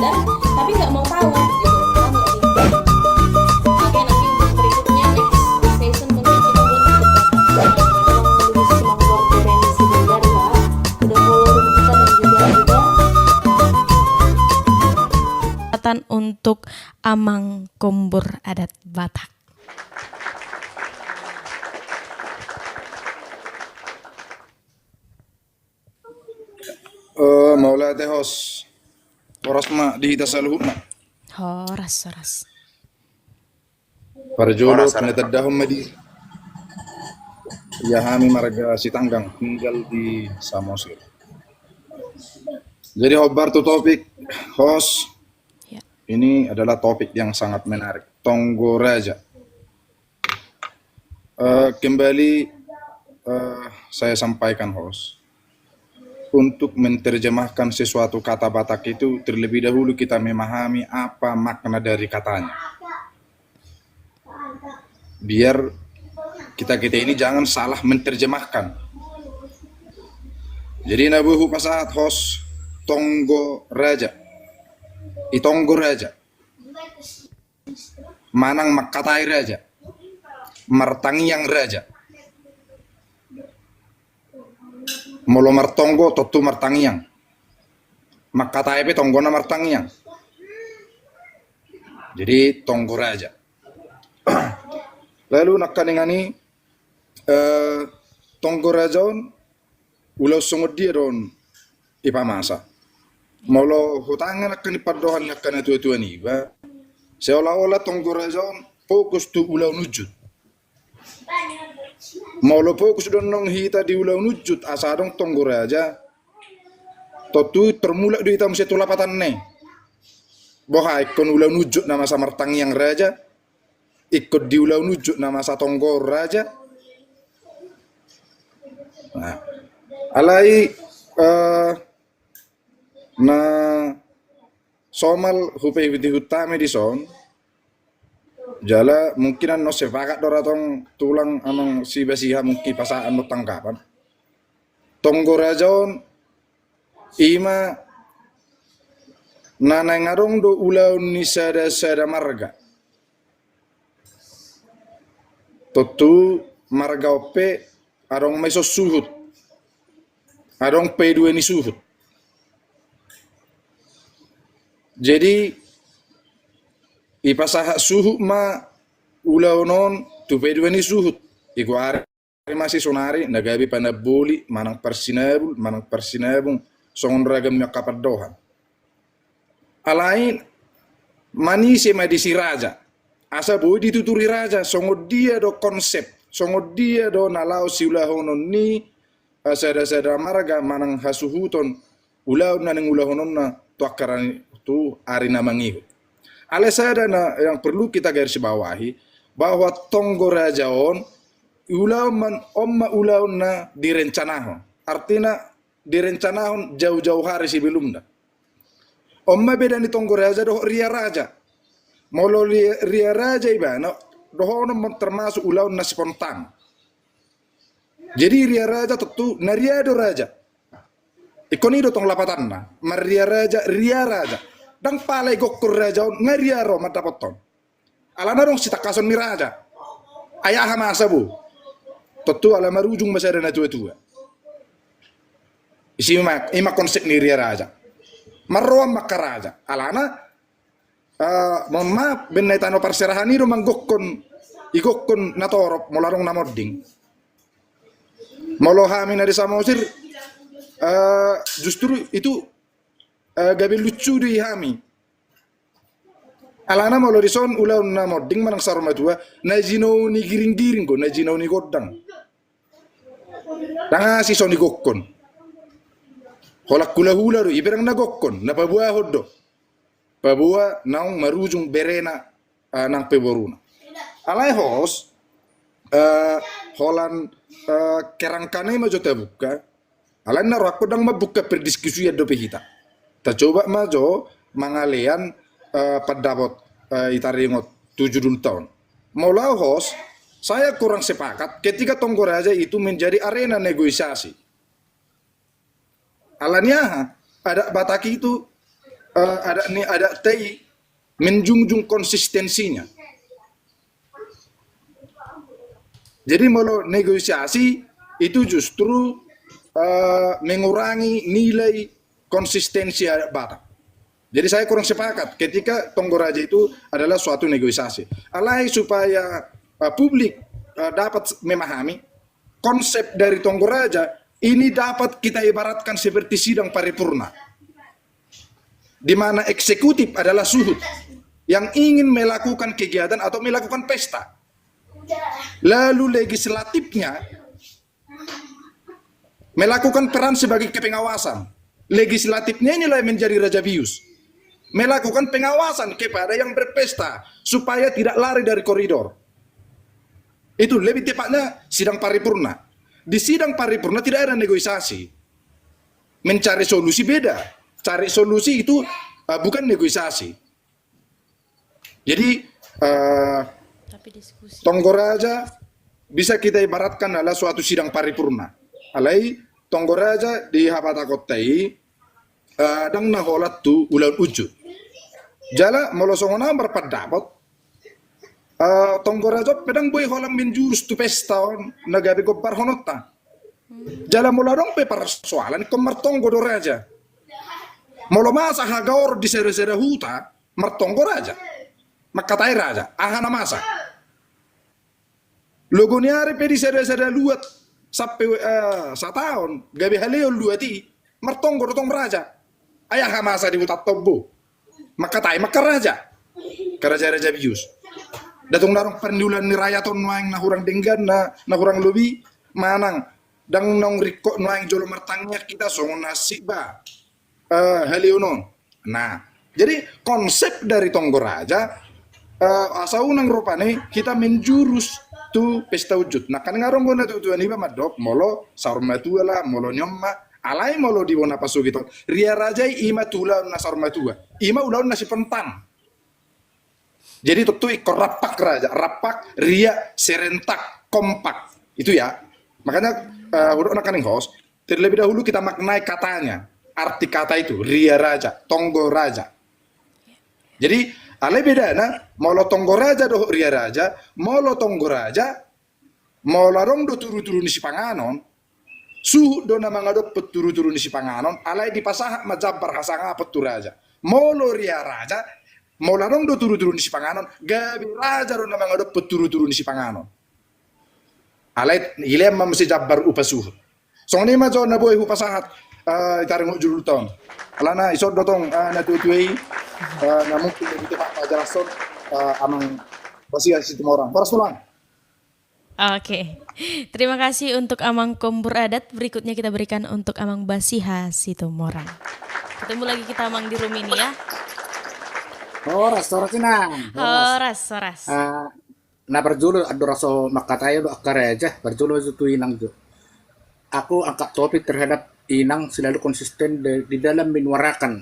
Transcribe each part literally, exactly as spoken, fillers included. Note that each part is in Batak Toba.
Tapi nggak mau tahu gitu. Paham nggak sih? Oke, nanti untuk berikutnya, next session, mungkin kita buat untuk Batak. Tolong lebih semangat dari si Bogar, ya. Udah follow kita dan juga udah. Kesempatan untuk Amang Kombur Adat Batak. Eh, mauliate, host. Horas ma di hita saluhutna. Horas, horas. Parjolo, horas, horas. Pinatandahon ma di, ia hami marga Sitanggang, tinggal di Samosir. Jadi, hombar tu topik, host. Ya. Ini adalah topik yang sangat menarik. Tonggo Raja. Eh, kembali, eh, saya sampaikan, host, untuk menerjemahkan sesuatu kata Batak itu, terlebih dahulu kita memahami apa makna dari katanya. Biar kita-kita ini jangan salah menerjemahkan. Jadi, na boi hupasahat, host, Tonggo Raja. I tonggo raja. Manang mangkatai raja. Martangiang raja. Molo martonggo, tontu martangiang. Mangkatai pe tonggona martangiang. Jadi, tonggo raja. Lalu, nangkaningan i, eh, tonggo raja on, ulaon songon dia do on ipamasa. Molo hutangihon angka ni pandohan ni angka na tua-tua niba, seolah-olah tonggo raja on fokus tu ulaon unjut. Molo fokus do annon hita di ulaon unjut, asa adong tonggo raja, tontu termulak do hita muse tu lapatanna i. Boha, ingkon ulaon unjut na masa martangiang raja, ingkon di ulaon unjut na masa tonggo raja. Nah, alai, eh, na somal hupaihut-ihut hami dison, jala mungkin annon sepakat do ra tong tulang, annon si Basiha, mungkin pasahat annon tanggapan. Tonggo raja on, ima na naeng adong do ulaon ni sada-sada marga. Tontu marga on pe adong ma dison suhut, adong pe dua ni suhut. Jadi, ipasahat suhut ma ulaon on tu pe dua ni suhut. Igoari ma si sonari na gabe panamboli, manang parsinabul, manang parsinabung, songon ragam ni angka pandohan. Alai manise ma di si raja, asa boi dituturi raja songon dia do konsep, songon dia do na laho siulahonon ni, eh, sada-sada marga manang hasuhuton ulaon na naeng ulahononna tu angka ra-, tu ari na mangihut. Alai sada na yang perlu kita garis bawahi, bahwa tonggo raja on, ulaon man-, on ma ulaon na direncanahon. Artina, direncanahon jauh-jauh hari sebelumna. On ma beda ni tonggo raja dohot ria raja. Molo ria, ria raja ibana, dohonon ma termasuk ulaon na spontan. Jadi ria raja tontu na ria do raja. Ingkon i do tong lapatanna, marria raja, ria raja. Ndang pala igokkon raja on, nga ria ro mandapothon. Alana adong sitangkason ni raja. Ai aha masa bo? Tontu ala marujung ma sada na tua-tua. Isi ma, ima konsep ni ria raja. Marroan ma angka raja. Alana, eh, mohon maaf, baen na i tano parserahan i do manggokkon, igokkon na torop, molo adong na monding. Molo hami na di Samosir, eh, justru itu, eh, gabe lucu do i hami. Alana molo dison ulaon na monding manang saur matua, na jinou ni giring-giring do, na jinou ni gondang. Ndang asi so nigokkon. Holan hula-hula do i, pe ndang na gokkon, na paboahon do. Paboa naung marujung berena, eh, nang pe boruna. Alai host, eh, holan, eh, kerangkana i ma jo tabuka. Alai na rohangku ndang mambuka perdiskusian dope hita. Tacoba ma jo mangalean, eh, pandapot, eh, i taringot tu judulta on. Molo au host, saya kurang sepakat ketika tonggo raja itu menjadi arena negosiasi. Alani aha? Adat Batak itu eh, adat ni, adat tai menjunjung konsistensinya. Jadi molo negosiasi itu justru eh, mengurangi nilai konsistensi adat Batak. Jadi saya kurang sepakat ketika Tonggo Raja itu adalah suatu negosiasi. Alai supaya eh, publik eh, dapat memahami konsep dari Tonggo Raja ini dapat kita ibaratkan seperti sidang paripurna di mana eksekutif adalah suhut yang ingin melakukan kegiatan atau melakukan pesta. Lalu legislatifnya melakukan peran sebagai kepengawasan. Legislatifnya inilah yang menjadi raja bius. Melakukan pengawasan kepada yang berpesta supaya tidak lari dari koridor. Itu lebih tepatnya sidang paripurna. Di sidang paripurna tidak ada negosiasi. Mencari solusi beda. Cari solusi itu uh, bukan negosiasi. Jadi uh, Tonggo Raja bisa kita ibaratkan adalah suatu sidang paripurna. Alai Tonggo Raja di hapata kotta i uh, dang na holan tu ulaon ujut. Jala molo songon au marpandapot uh, Tonggo Raja pe dang boi holan menjurus tu pesta on na gabe gombarhononta. Jala molo adong pe parsoalan ingkon martonggo do raja. Molo masa hagaor di sada-sada huta, martonggo raja. Mangkatai raja, aha na masa. Logo ni ari pe di sada-sada luat sampe uh, sataon gabe haleon luat i, martonggo do tong raja. Ai aha masa di huta tombo. Mangkatai mangka raja. Karaja-raja bius. Datong darong parniulan ni rayat on nuaeng na hurang denggan na, na hurang lobi manang dang naung ringkot nuaeng jolo martangiang kita songon nasib ba uh, haleon on. Nah, jadi konsep dari Tonggo Raja uh, asa unang rupani kita menjurus tu pesta ujut. Nah kan ngarong gona tu tuan iba mandok molo saur matua lah molo nyomma alai molo di bona pasugit on ria raja i ima tu ulaon na saur matua ima ulaon na sipontan. Jadi tontu ingkon rampak raja, rampak, ria, serentak, kompak. Itu ya. Makanya uh, hudok nakaning host, terlebih dahulu kita maknai katanya, arti kata itu, ria raja, tonggo raja. Jadi alai bedana, molo tonggo raja dohot ria raja, molo tonggo raja, molo adong do turu-turu ni sipanganon, suhut do na mangadophon turu-turu ni sipanganon, alai dipasahat ma jambar hasangapon tu raja. Molo ria raja, molo adong do turu-turu ni sipanganon, gabe raja do na mangadophon turu-turu ni sipanganon. Alai ilean ma muse jambar upa suhut. Songon i ma jo na boi hupasahat uh, i taringot judul on. Alana ison do tong uh, na tuatua i uh, na mungkin lebih tepat pajarashon uh, amang Basiha Situmorang. Horas tulang. Oke, terima kasih untuk Amang Kombur Adat. Berikutnya kita berikan untuk Amang Basiha Situmorang. Ketemu lagi kita Amang di room ini ya. Horas, horas Inang. Horas, horas. Uh, na parjolo andorang so mangkatai do angka raja, parjolo jo tu Inang jo. Aku angkat topik terhadap Inang selalu konsisten di, di dalam menyuarakan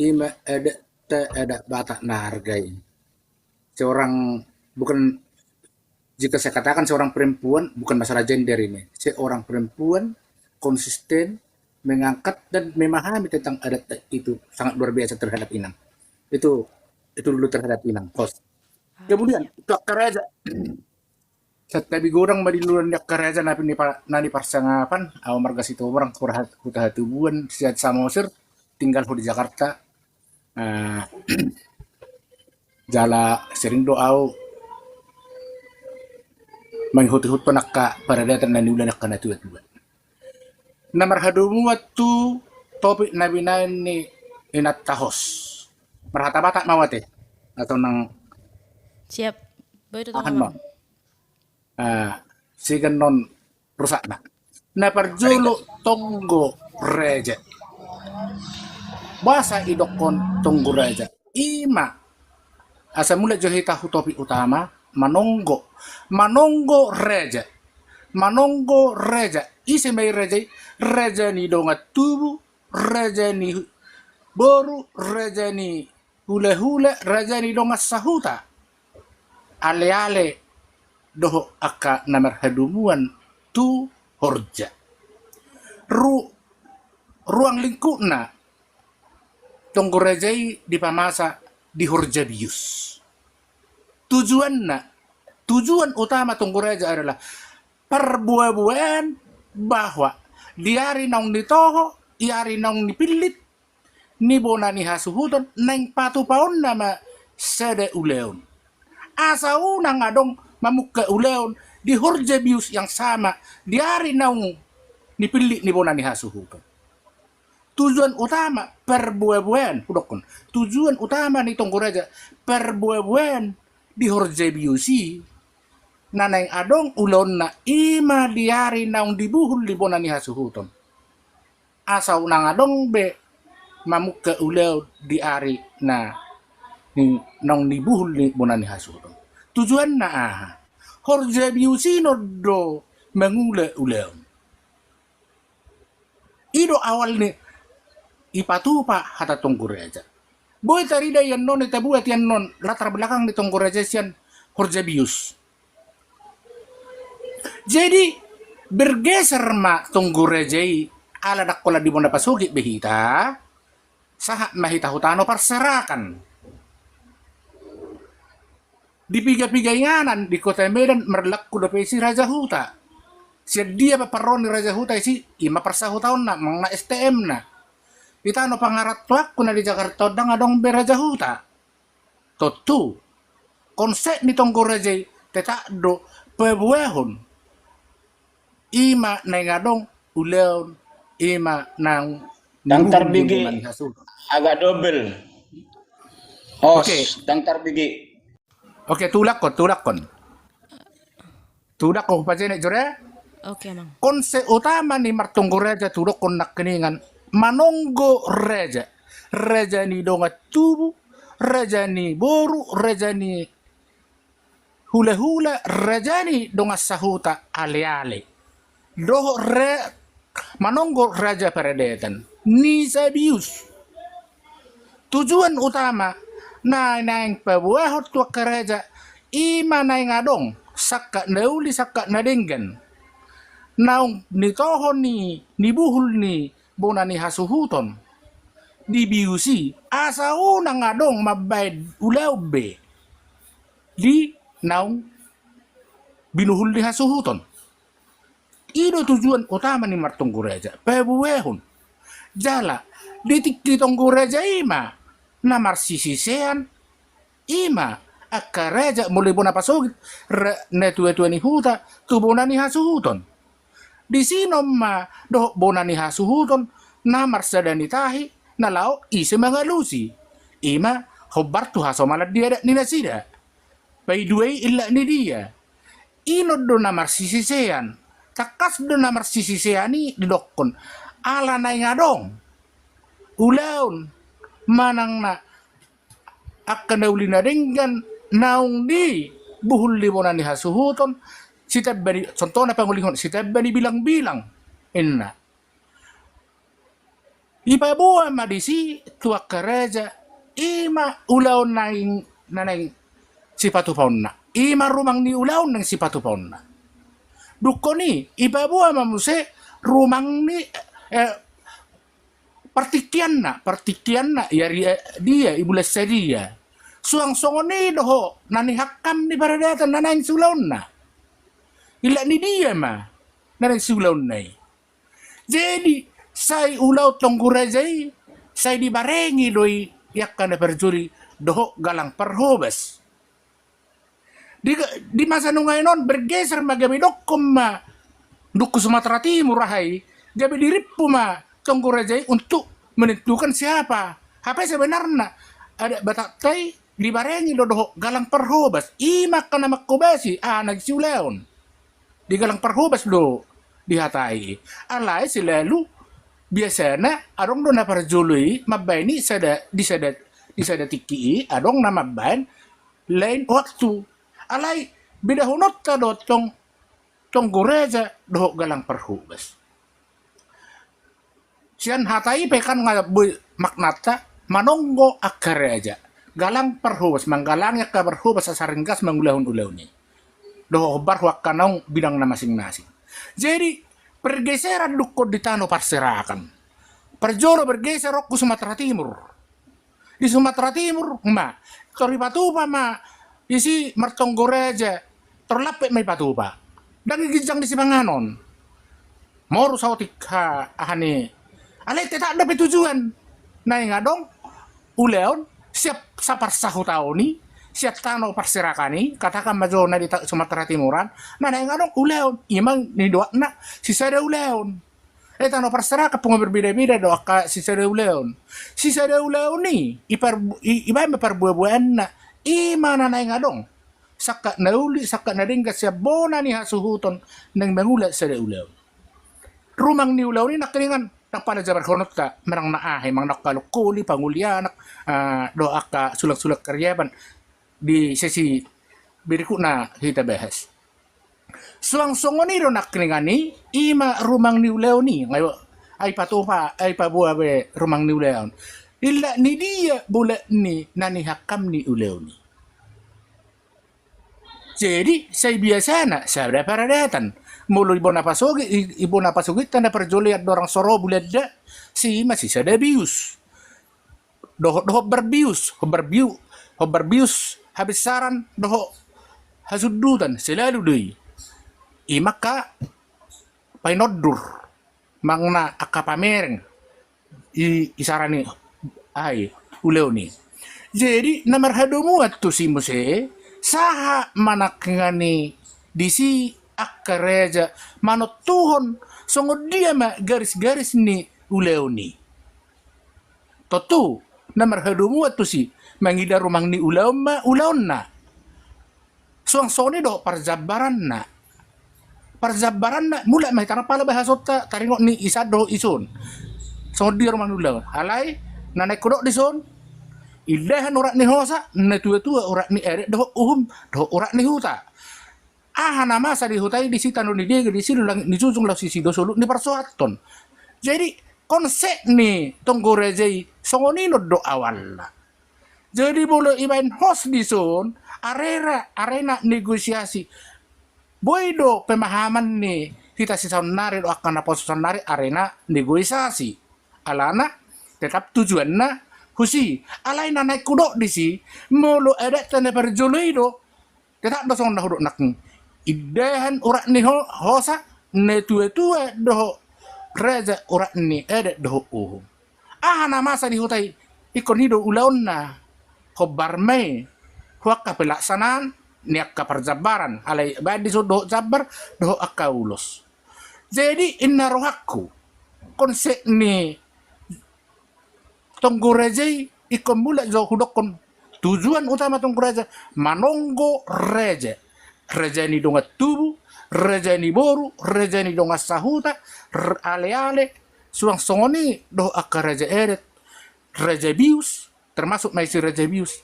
ima adat, adat Batak na hargai. Seorang bukan jika saya katakan seorang perempuan, bukan masalah gender ini, seorang perempuan konsisten mengangkat dan memahami tentang adat itu sangat luar biasa terhadap Inang. Itu itu dulu terhadap Inang, host. Kemudian itu angka raja. Santabi godang ma di luluan ni angka raja na niparsangapan, au marga Situmorang, Huta Hatubuan, Sian Samosir, tinggal ho di Jakarta. Uh, jala sering do au mangihuti-huti angka paradatan na niula ni angka na tua-tua. Na marhadomuan tu topik na binaen ni inanta host. Marhata Batak ma au ate atau nang siap. Boi tu tong. Uh, sigan non rusakna. Na parjolo tonggo raja. Boasa idokkon tonggo raja? Ima asa mulak jo hita hu topik utama, manonggo. Manonggo raja. Manonggo raja. Ise ma i raja i? Raja ni dongan tubu, raja ni boru, raja ni hulahula, raja ni dongan sahuta, aleale dohot angka na marhadomuan tu horja. Ru, ruang lingkupna Tonggo Raja i dipamasa di horja bius. Tujuanna, tujuan utama Tonggo Raja adalah parboaboaan bahwa di ari naung nitoho, di ari naung nipillit ni bona ni hasuhuton, naeng patupaonna ma sada ulaon. Asa unang adong mamungka ulaon di horja bius yang sama di ari naung nipillit ni bona ni hasuhuton. Tujuan utama parboaboaan, hudokkon, tujuan utama ni Tonggo Raja parboaboaan di horja bius i, na naeng adong ulaonna i ma di ari naung dibuhul ni bona ni hasuhuton. Asa unang adong be mamungka ulaon di ari na ni, naung nibuhul ni bona ni hasuhuton. Tujuanna aha? Horja bius i non do mangula ulaon. I do awal ni, ipatupa hata Tonggo Raja. Boi tarida iannon, tabuat iannon latar belakang ni Tonggo Raja sian horja bius. Jadi bergeser ma Tonggo Raja i, ala ndang holan di bona pasogit be hita, sahat ma hita hu tano parserakan. Di piga-piga inganan di Kota Medan marlaku dope isi Raja Huta. Sian dia pe parro ni Raja Huta isi, i ma parsahutaonna, manang na S T M-na. Di tano pangarantoanku na di Jakarta on ndang adong be Raja Huta. Tontu konsep ni Tonggo Raja i tetap do paboahon. I ma naeng adong ulaon, i ma naung, ndang tarbege. Agak dobel. Os, oke, ndang tarbege. Oke, tulak on, tulak on. Tudokkon hupajenek jore. Oke, Amang. Konsep utama ni martonggo raja tudokkon nangkiningan, manonggo raja. Raja ni dongan tubu, raja ni boru, raja ni hulahula, raja ni dongan sahuta, aleale. Dohot ra-, manonggo raja paradaton ni Sabius. Tujuan utama na naeng paboahon tu angka raja, i ma naeng adong sangkap na uli sangkap na denggan naung nitoho ni, nibuhul ni bona ni hasuhuton di Bius i, asa unang adong mambahen ulaon be di naung binuhul ni hasuhuton. I do tujuan utama ni martonggo raja, paboahon. Jala di tingki tonggo raja i ma na marsisisean, i ma angka raja molo i bona pasogit, ra-, natuatua ni huta tu bona ni hasuhuton. Disi non ma dohot bona ni hasuhuton na marsada ni tahi, na laho ise mangalusi, i ma hombar tu hasomalan di adat ni nasida. Paidua i illak ni dia. I non do na marsisisean. Tangkas do na marsisisean i didokkon ala naeng adong ulaon manang na angka na uli na denggan naung dibuhul ni bona ni hasuhuton, sitamba ni, contohna pangolihon, sitamba ni bilangbilang, inna. Ipaboa ma disi tu angka raja, i ma ulaon naeng, na naeng sipatupaonna. I ma rumang ni ulaon naeng sipatupaonna. Dungkon i, ipaboa ma muse rumang ni, eh, partingkianna, partingkianna, i ari, eh, dia, i bulan sadia. Suang songon i dohot na nihangkam ni paradaton na naeng siulaonna. Illak ni dia ma na naeng siulaonna i. Jadi, sai ulaon tonggo raja i, sai dibarengi do i angka na parjolo i dohot galang parhobas. Di, di masa nunga i non bergeser ma gabe dokkon ma dungkon Sumatera Timur aha i, gabe dirimpu ma tonggo raja i untuk menentukan siapa. Hape sebenarna adat Batakta i dibarengi do dohot galang parhobas, i ma angka na manghobasi aha na siulaon. Di galang parhobas do dihatai. Alai selalu biasana adong do na parjolo i mambahen i sada, di sada, di sada tingki i adong na mambahen lain waktu. Alai bedahononta do tong, tonggo raja dohot galang parhobas. Sian hata i pe kan nga boi maknata manonggo angka raja. Galang parhobas, manggalangi angka parhobas asa ringgas mangulahon ulaon i. Dohot hombar tu angka naung bidang na masing-masing. Jadi, pergeseran dungkon di tano parserakan. Parjolo bergeser ro tu Sumatera Timur. Di Sumatera Timur ma, tor ipatupa ma disi martonggo raja, tor lampet ma ipatupa. Ndang ginjang di sipanganon. Moru saotik ha, aha ni. Alai tetap dope tujuan. Naeng adong ulaon sian saparsahutaon i, sian tano parserakan i, katakan ma jo na di ta-, Sumatera Timuran, na naeng adong ulaon, ima nidoakna sisada ulaon. Eh, tano parserakan, pungu berbeda-beda do angka sisada ulaon. Sisada ulaon i, ipar-, i-, ibaen ma parbuabuaanna, ima na naeng adong. Sangkap na uli, sangkap na denggan sian bona ni hasuhuton naeng mangula sada ulaon. Rumang ni ulaon i nangkiningan, ndang pala jabarhononta, manang na aha, manang na angka longkoli, pangoli anak, ah, do angka sulang-sulang karyaban di sesi berikutna hita bahas. Suang songon i do nangkiningan i, ima rumang ni ulaon i, nga i, ai patupa, ai paboa be rumang ni ulaon. Illa ni dia bolak ni na nihangkam ni ulaon i. Jadi, sai biasana, sada paradatan. Molo di bona pasogit, i, di bona pasogitta na parjolo i andorang so ro Bulanda, si ima sisada bius. Dohot, dohot hombar bius, hombar biu-, hombar bius habesaran dohot hasundutan, selalu do i. Ima angka painondur, manang na angka pamereng, i, isarani, ai, ulaon i. Jadi, na marhadomuan tusi muse, sahat ma nangkiningan i disi angka raja manontuhon songon dia ma garis-garis ni ulaon i. Tontu, na marhadomuan tusi, mangida rumang ni ulaon ma ulaonna. Suang songon i dohot parjambaranna. Parjambaranna, mulak ma hita na pala bahasonta, taringot ni ison dohot ison. Songon dia rumang ni ulaon. Alai, na naeng hudok dison, indahan urat ni hosa, na tua-tua urat ni adat dohot uhum, dohot urat ni huta. Aha na masa di huta i, disi tano ni dege, disi do langit ni jujung, laos disi do sulut ni parsohathon. Jadi, konsep ni tonggo raja i, songon i non do awalna. Jadi, molo ibaen hos dison, arera, arena negosiasi. Boi do pemahaman ni hita sisaonnari do angka naposo saonnari arena negosiasi. Alana, tetap tujuanna husi. Alai na naeng hudok disi, molo adatta na parjolo i do, tetap do songon na hudok nangkin. Indahan urat ni ho-, hosa, na tua-tua dohot raja urat ni adat dohot uhum. Aha na masa di huta i, ingkon i do ulaonna, hombar ma i, hu angka pelaksanaan ni angka parjambaran, alai baen dison dohot jambar, dohot angka ulos. Jadi, inna rohangku, konsep ni tonggo raja i, ingkon mulak jo hudokkon tujuan utama tonggo raja, manonggo raja. Raja ni dongan tubu, raja ni boru, raja ni dongan sahuta, r-, ale-ale, suang songon i dohot angka raja adat, raja bius, termasuk ma i si raja bius.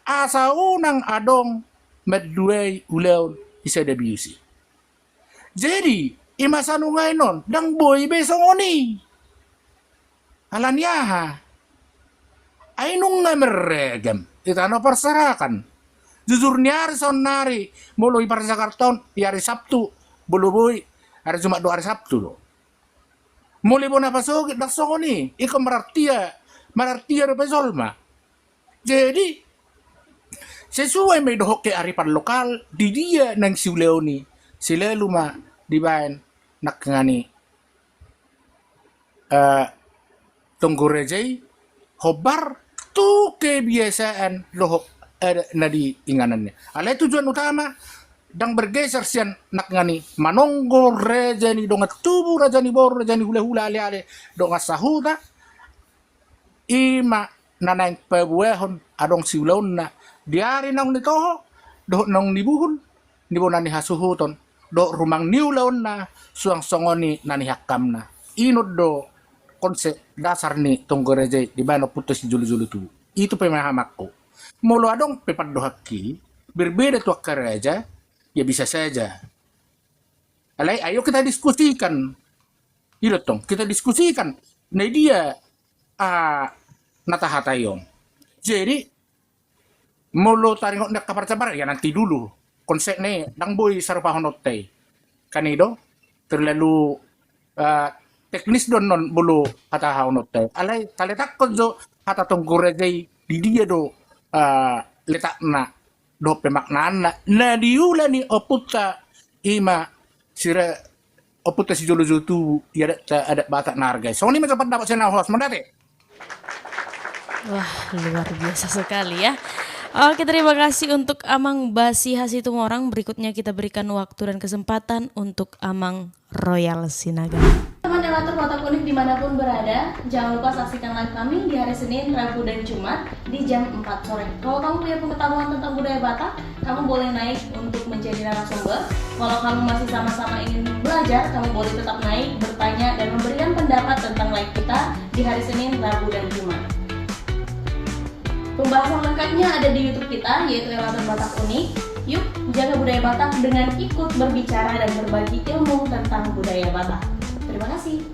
Asa unang adong manduai ulaon i sada bius i. Jadi, ima sanungai non, ndang boi be songon i. Ala ni aha? Ai nunga marragam, di tano parserakan. Jujur ni ari saonnari, molo i parjakartaon, i ari Sabtu, molo boi, ari Jumat do ari Sabtu do. Molo i bona pasogit, ndang songon i, ingkon marartia, marartia dope jolma. Jadi, sesuai ma i dohot kearifan lokal, di dia naeng siulaon i, selalu ma dibaen nangkiningan i, eh, tonggo raja i, hombar tu kebiasaan dohot adat na di inganan i. Alai tujuan utama, ndang bergeser sian nangkiningan i, manonggo raja ni dongan tubu, raja ni boru, raja ni hulahula, ale-ale, dongan sahuta, ima na naeng paboahon adong siulaonna di ari naung nitoho, dohot naung nibuhul, ni bona ni hasuhuton, dohot rumang ni ulaonna, suang songon i na nihangkamna. I non do konsep dasar ni tonggo raja i dibaen ompunta sijolo-jolo tubu. Itu pemahamanku. Molo adong pe pandohanki, berbeda tu angka raja, ya bisa saja. Alai, ayo kita diskusikan. I do tong, kita diskusikan. Na dia, ah, na tahatai on. Jadi, molo taringot ni angka parjambaran, ya nanti dulu. Konsepna i, ndang boi sarupahononta i. Kan i do, terlalu, ah, teknis do annon molo hatahononta i. Alai, taletakkon jo hata tonggo raja i, di dia do, eh, letakna dohot pemaknaanna na diula ni ompunta, ima sira ompunta sijolo-jolo tubu di adatta, adat Batak na arga i. Songon i ma jo pandapat sian au, horas, mauliate. Wah, luar biasa sekali ya. Oke, terima kasih untuk Amang Basiha Situmorang. Berikutnya kita berikan waktu dan kesempatan untuk Amang Royal Sinaga. Teman Ellatour Batak Unik dimanapun berada, jangan lupa saksikan live kami di hari Senin, Rabu, dan Jumat di jam empat sore. Kalau kamu punya pengetahuan tentang budaya Batak, kamu boleh naik untuk menjadi narasumber. Kalau kamu masih sama-sama ingin belajar, kamu boleh tetap naik, bertanya, dan memberikan pendapat tentang live kita di hari Senin, Rabu, dan Jumat. Pembahasan lengkapnya ada di YouTube kita, yaitu Ellatour Batak Unik. Yuk, jaga budaya Batak dengan ikut berbicara dan berbagi ilmu tentang budaya Batak. Terima kasih.